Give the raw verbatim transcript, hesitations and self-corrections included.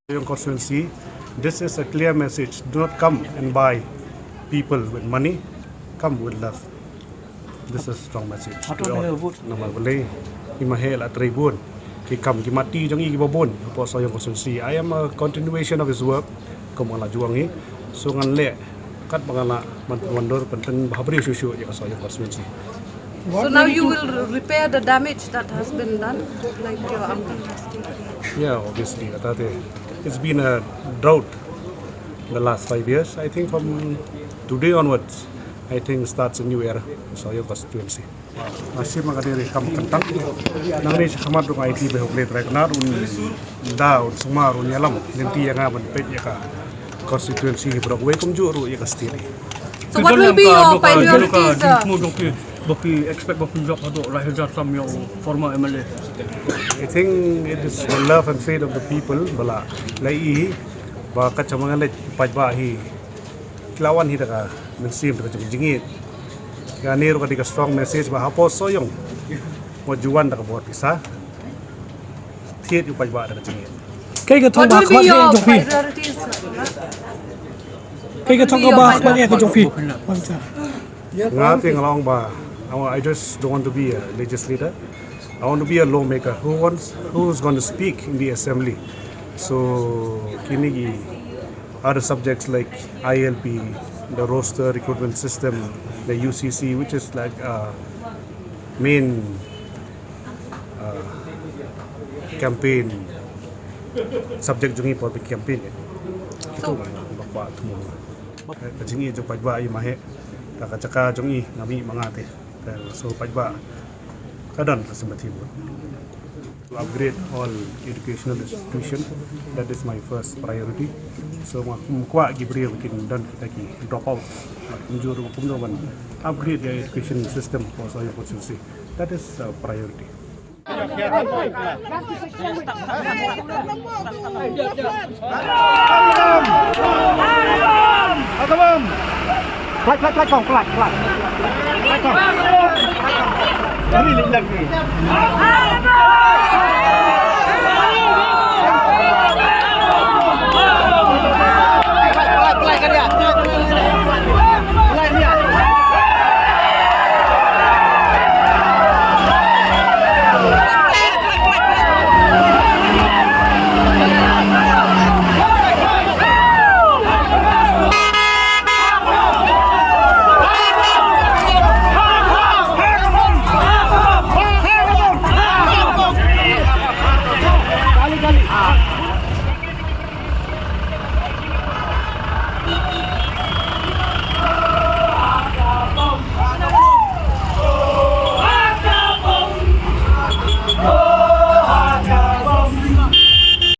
Sohiong constituency, this is a clear message. Do not come and buy people with money. Come with love. This is a strong message. Hato to all. Namar balei, i Maheh la trei bun ki kam ki mati jong i kiba bun hapoh Sohiong constituency. I am a continuation of his work. Kum nga la ju ong hi. So ngan leh katba nga lah ban pynwandur, pyntip bha briew shuh shuh ïa ka Sohiong constituency. So now you will repair the damage that has been done, like your uncle has done. Yeah, obviously. Kata te, it's been a drought the last five years. I think from today onwards, I think starts a new era for Sohiong constituency. Nga shim ka dei kam kyntang. Nangne shakhmat ruh nga aiti bad u Blei Trai Kynrad un da, un sumar, un ïalam lynti ïa nga ban peit ïa ka constituency hi baroh kawei, kumjuh ruh ïa ka state hi. So what will be your priorities, sir? Ba phi expect ba pynjop haduh lai hajar tam ïa u former M L A. I think it is the love and faith of the people ba la ïohi ba ka jingmut jingit paidbah hi ki la wan hi da ka mynsiem, da ka jingïeit. Kane ruh ka dei ka strong message ba hapoh Sohiong wat ju wan da ka bor pisa. Thied ïa u paidbah da ka jingïeit. Kaei ka thong ba khmat ïa ka jong phi? Kaei ka thong ba khmat ïa ka jong phi? Nga te nga la ong ba, I wa-, I just don't want to be a legislator. I want to be a lawmaker who wants, who's going to speak in the assembly. So kine ki other subjects like I L P, the roster recruitment system, the U C C, which is like a main uh, campaign subject jong ngi for the campaign. Kito ba kwah thmu. Ka jingïeit jong paidbah i Maheh, ka jaka jong i nga mih ma nga te. So paidbah ka don ka sympathy vote. To upgrade all educational institution, that is my first priority. So nga kum kwah ki briew kin don kita ki drop out. Kumjuh ruh kumno ban upgrade the education system for Sohiong constituency. That is a priority.